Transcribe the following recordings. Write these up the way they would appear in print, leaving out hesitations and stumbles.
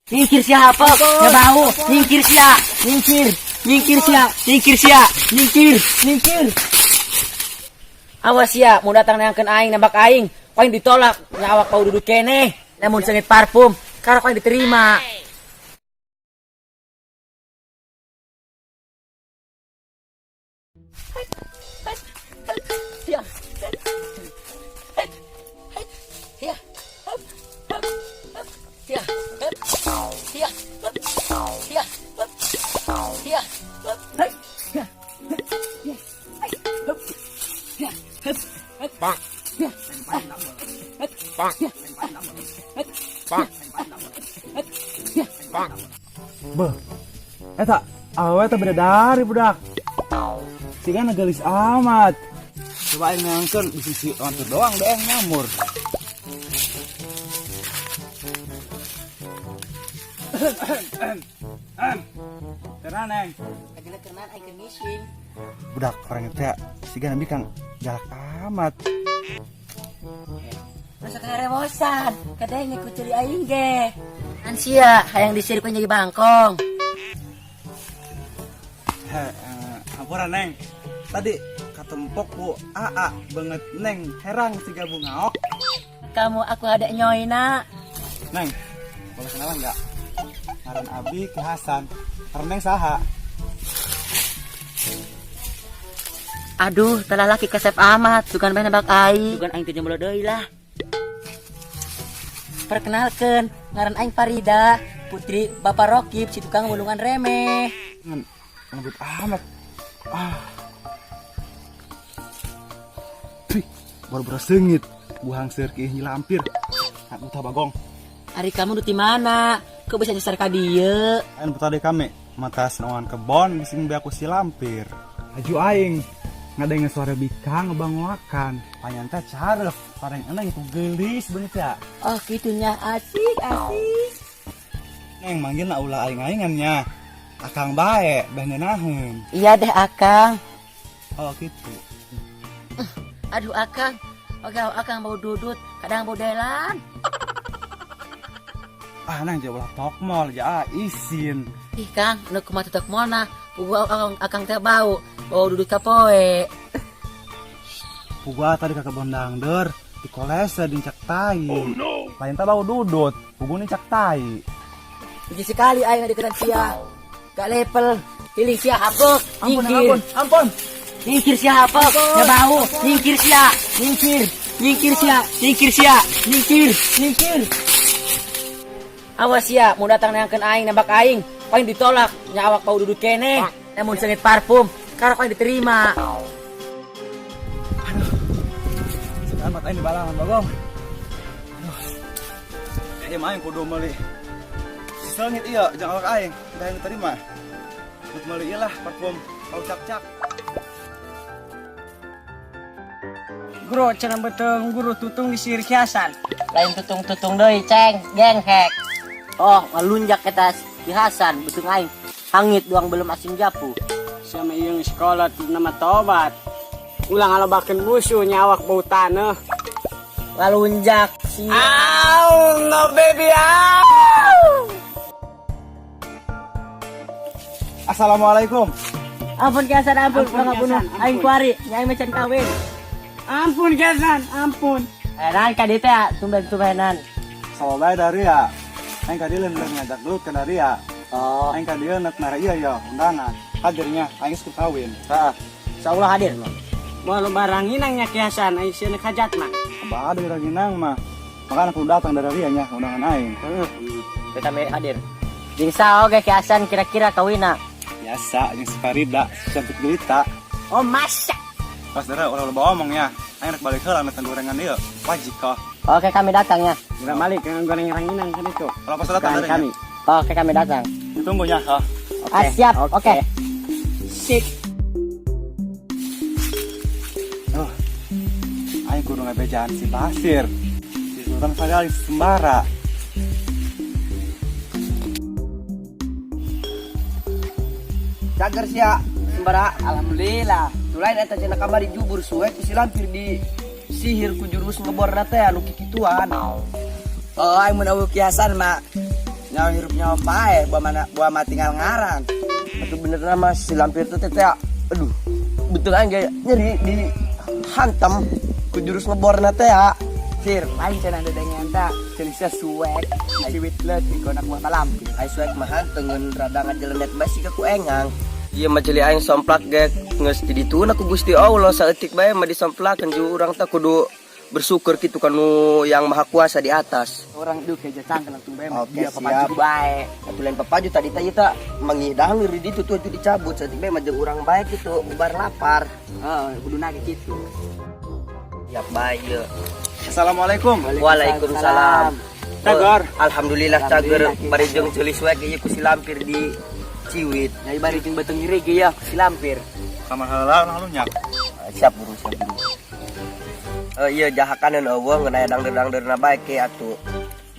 Nyingkir siapa? Ya bau. Nyingkir sia. Nyingkir. Nyingkir sia. Nyingkir sia. Nyingkir. Nyingkir. Awas sia, mau datang neangkeun aing nembak aing. Ku aing ditolak, nya awak bau dudut keneh. Lamun seungit parfum, karena ku aing diterima. Ya. Ya. Ya. Ya. Ya. Ya. Bang. Bang. Bang. Bang. Beuh. Eta awewe teh bidadari budak. Sigana geulis amat. Coba aing neangkeun di sisi lantur doang deh nyamur. Karena neng. Kajela kenan aing keur ngising. Budak orang itu ya sigana bikang galak amat. Masa karewosan, kadang ku ceuli aing ge. An sia hayang disir ku jadi bangkong. Heh, hampura neng. Tadi katempok ku AA banget neng herang siga bungaok. Kamu aku ada nyoina. Neng, boleh kenalan nggak? Ngaran Abi Ki Hasan. Ngaran neng saha? Aduh, telah laki kasep amat, sugan bae nembak aing. Sugan aing teh jomblo deui lah. Perkenalkan, ngaran aing Farida, putri Bapak Rokib, si tukang mulungan remeh. Ngan, ngebut amat. Ah. Pih, baru-baru sengit. Buhang serkih nyilampir. Nak buta bagong. Ari kamu di mana? Kok bisa nyasar ka dieu? Aing buta deui kami. Mata senawan kebon bising be aku si lampir. Aju aing ngadenge suara bikang ngebangoakan. Panyanta caref, pareng eneng itu geulis beungeut ya. Oh, gitunya asik, asik. Neng manggil na ulah aing-aingannya. Akang bae, beh ngeunaheun. Iya deh, Akang. Oh gitu. Aduh, Akang. Oke, Akang bau dudut, kadang bau delan. Ah, neng jauh ulah tokmol, ya isin. Ih, Kang, nu kumaha tok mona. Pugu akang, akang teh bau, bau dudut kapoe. Pugu tadi ka kebon dangder, di kolese dincak tai. Oh no. Lain teh bau dudut, pugu nincak tai. Benci sekali aing ngadeukeutan sia. Gak level, hiling sia hapok. Ampun, Nyingkir. ampun, ampun. Nyingkir sia hapok, ya bau. Nyingkir sia, nyingkir. Nyingkir sia, nyingkir sia, nyingkir, nyingkir. Awas sia, mau datang neangkeun aing nembak aing. Ku aing ditolak, nya awak bau dudut keneh. Lamun seungit parfum, karena ku aing diterima. Selamat aing dibalangan bagong. Aduh. Ieu mah aing kudu meuli. Seungit ieu jeung awak aing, da aing diterima. Kudu meuli ieu lah parfum bau cak-cak. Guru, cenah beuteung guru tutung disihir Ki Hasan. Lain tutung-tutung deui, ceng, genghek. Oh, ngalunjak eta Ki Hasan, beuteung aing. Hangit doang belum asin japu. Sama ieu sekolah nama tobat. Ulah ngalobakeun musuh nyawak bau taneuh. Ngalunjak si. Au, no baby, au. Assalamualaikum. Ampun Ki Hasan, ampun, Ampun, ulah ngabunuh. Ki Hasan, ampun. Aing kuari, nya aing macan kawin. Ampun Ki Hasan, ampun. Eh, nan ka dieu teh tumben-tumbenan. Sawa bae dari ya. Aing ka dieu lain ngajak gelut ka dari ya. Oh, Aing ka dieu nek mere ieu ya undangan. Hadirnya aing geus kawin. heeh. Insyaallah hadir mah. Moal loba ranginang nya Ki Hasan, aing sieun hajat mah. Abah ada ranginang mah. Makanya aku datang dari dia nya undangan aing. Heeh. Kita me hadir. Jeung saha oge Ki Hasan kira-kira kawina? Biasa jeung si Farida, si cantik jelita. Oh, masa. Pas dara ulah loba omong ya. Aing rek balik heula metan gorengan ieu. Wajib kok. Oke, kami datang ya. Geura balik ke goreng ranginang kan itu. Kalau pas datang Bukan dari kami. Oke, kami datang. Ditunggu ya, kok. Ah, siap. Oke. Sip. Oh. Aing kudu ngabejaan si Basir. Si Sultan Fadali Sembara. Cager sia, Sembara. Alhamdulillah. Tulain eta cenah kamari jubur suwe ku si lampir di sihir ku jurus ngebor teh anu kikituan. Oh, aing mun eueuh Ki Hasan mah Nyawa hirup nyawa paeh, buah mana buah mati tinggal ngaran. Itu bener nama si lampir tuh teh. Aduh, betul aja nyeri di hantam ku jurus ngeborna teh ya. Sir, lain cenah dedengean ta, celisnya suek, diciwit leutik ku anak buah malampir. Ai suek mah tengen rada ngajelenet bae siga ku engang. Iya mah ceuli aing somplak ge geus di dituna ku Gusti Allah, saeutik bae mah disomplakeun ju urang teh kudu bersyukur kitu kanu yang maha kuasa di atas. Orang duh kayak cangkel langsung bae mah Oke, dia siap. papaju bae. Atuh lain papaju tadi teh ieu teh mangidang di ditu tuh itu dicabut saeutik bae mah jeung urang bae kitu ubar lapar. Heeh, kudu nage kitu. Siap bae ieu. Assalamualaikum. Waalaikumsalam. Cager. Alhamdulillah cager, Alhamdulillah, bari jeung ceuli suek ieu ku si lampir di ciwit. Nyai bari jeung beuteung nyeri ge ya si lampir. Kamar heula urang lunyak. Ah, siap guru, siap guru. Eh iya jahakaneun eueuh ngeun aya dangder-dangderna bae ke atuh.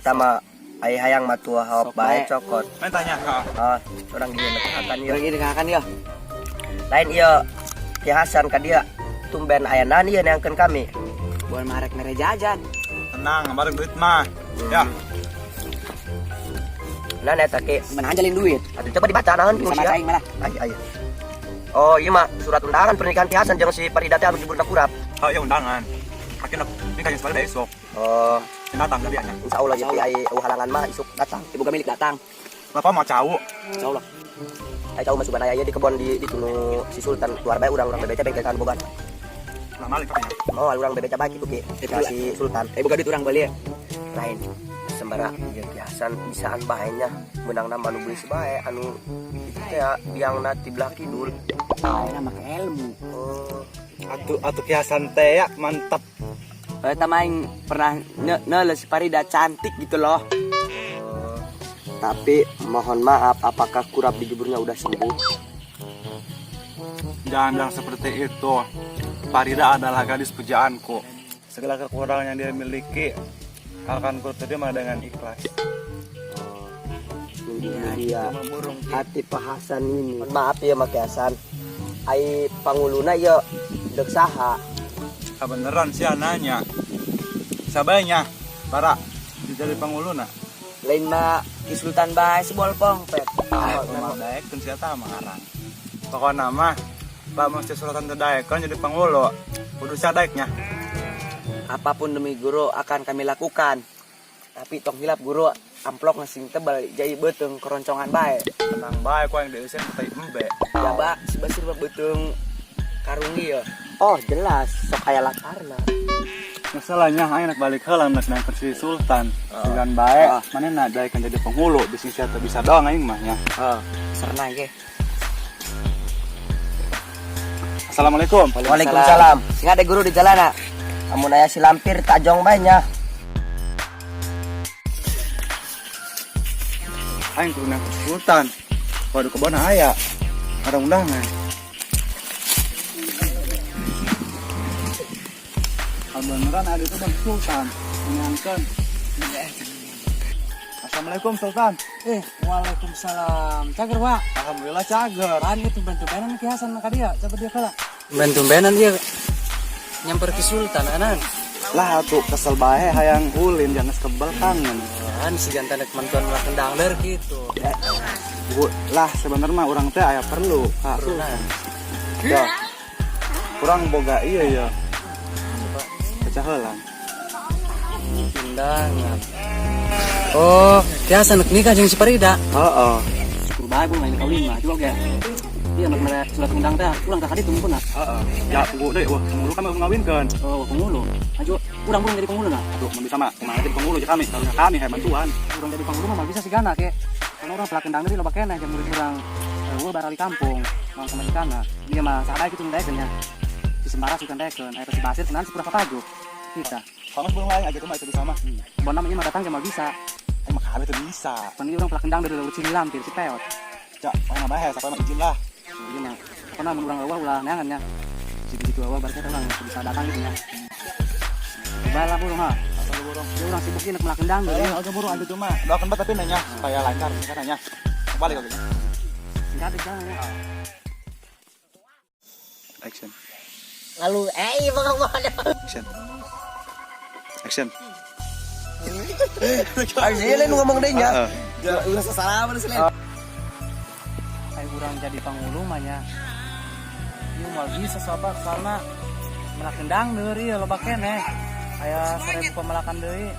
Kita mah ai hayang mah tuh hawap Sok bae bae. Cokot. Main tanya ka. Ah, urang dieu hakan ieu. Urang ieu hakan ya. Lain ieu Ki Hasan ka dia tumben aya naon ieu neangkeun kami. Buan marek mere jajan. Tenang, bareng duit mah. Ya, Nah eta ke. Mana jalin duit? Atuh coba dibaca naon Bisa sia. baca aing malah. Ayo ayo. Oh iya mah surat undangan pernikahan Ki Hasan jeung si Farida teh anu juburna kurap. Oh iya undangan. Akhirnya ini kajian sekali esok. Oh, Datang dari nya. insya Allah ya ai halangan mah isuk datang. Ibu milik datang. Bapak mau cau. Insyaallah. Ai cau mah sugan aya di kebon di tunu si Sultan keluar bae urang urang bebeca bengkel kan bogan. Lah malik tapi ya. Mau urang bebeca bae kitu ki. Ka si Sultan. Eh buka duit urang beli ya. Lain sembara ieu Ki Hasan bisaan bae nya meunang nama nu beulis bae anu itu teh biangna ti belah kidul. Ayeuna make ilmu. Oh, Atuh atuh Ki Hasan teh ya mantap. Eh aing pernah ne si Farida cantik gitu loh. Tapi mohon maaf, apakah kurap di juburnya udah sembuh? Jangan bilang seperti itu. Farida adalah gadis pujaanku. Segala kekurangan yang dia miliki akan ku terima dengan ikhlas. Ini dia hati Pak Hasan ini. Maaf ya Mak Hasan. Ai panguluna ya dek saha. Ah, beneran sih ananya. Sabainya, para jadi panguluna. Lain mah Ki Sultan bae si bolpong pet. Ah, mah daek teu sia tah mangaran. Pokokna mah lamun si Sultan teu daekeun jadi pangulu, kudu sia daeknya. Apapun demi guru akan kami lakukan. Tapi tong hilap guru amplop ngasing tebal jadi beuteung keroncongan bae. Tenang bae ku yang dieuseun teh embe. Ya ba, si Basir mah beuteung karungi ya. Oh jelas, sok aya lakarna. Masalahnya aing nak balik heula nak nang si Sultan. Dengan bae, mana daekeun jadi penghulu, bising sia teu bisa doang aing mah nya. Heeh, serna ge. Assalamualaikum. Waalaikumsalam. Sing ada guru di jalan. Amun aya si lampir tajong bae nya. Aing kudu nang Sultan. Waduh kebon aya. Ada undangan. Kalau beneran ada itu Bang Sultan. Menyangkan. Assalamualaikum Sultan. Waalaikumsalam. Cager, Pak. Alhamdulillah cager. Apaan itu tumben-tumbenan Ki Hasan maka dia. Coba dia kalah. Tumben-tumbenan dia nyamper ke Sultan anan. Lah atuh kesel bae hayang ulin jangan kebel kangen. Kan si jantan mantuan melakukan dangler gitu. Bu, lah sebenarnya mah urang teh aya perlu Kak. Perlu. Ya. Kurang boga iya ya. Pecah heula. Undangan. Oh, Ki Hasan nikah jeung si Farida. Heeh. Syukur bae pun lain kawin mah juga ge. Iya nak mere surat undang teh urang ka ditu mun. Heeh. Ya tunggu deui wah penghulu kami ngawinkeun. Oh, penghulu. Maju urang burung jadi penghulu nah. Aduh, mun bisa mah kumaha jadi penghulu je kami, karunya kami hayang bantuan. Urang jadi penghulu mah bisa sigana ke. Karena urang pelak kendang deui loba keneh jeung murid urang eueuh barali kampung, mau sama kana. Dia mah saha kitu ndaekeun nya. Si Sembara suka ndaekeun, aya si Basir kenan si Pura Papaju. Kita. Kamu belum lain aja tuh mah itu bisa mah. Bon namanya mah datang mah bisa. Emang kami tuh bisa. Pan ieu urang pelak kendang dari leuweut sini lampir si peot. Cak, mana bae sampai mah izin lah. Ieu mah pokona mun urang eueuh ulah neangan nya. Situ-situ eueuh berarti urang bisa datang gitu nya. Coba lah burung ha. Asal burung. Ieu urang sibuk ieu melak kendang deui. Eh, agak burung aja tuh mah. Doakan banget tapi nanya supaya lancar kan nanya. Balik oke. Singkat di jalan ya. Action. Lalu Action. Action. Ayo lain ngomong deh nya. Heeh. Ulah sasalaman selain. Ayo urang jadi pangulu mah nya. Ieu moal bisa sabar soalna melak dangdeur ieu loba keneh. Aya 1000 pemelakan deui.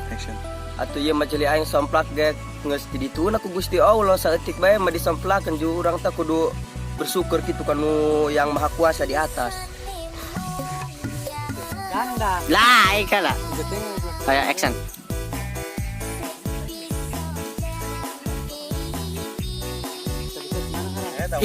Action. Atuh ieu mah ceuli aing somplak ge geus di dituna ku Gusti Allah, saeutik bae mah disomplakeun ju urang teh kudu bersyukur kitu kanu yang maha kuasa di atas. Ganda. Lah, ika lah. Kayak action. Eh, tahu.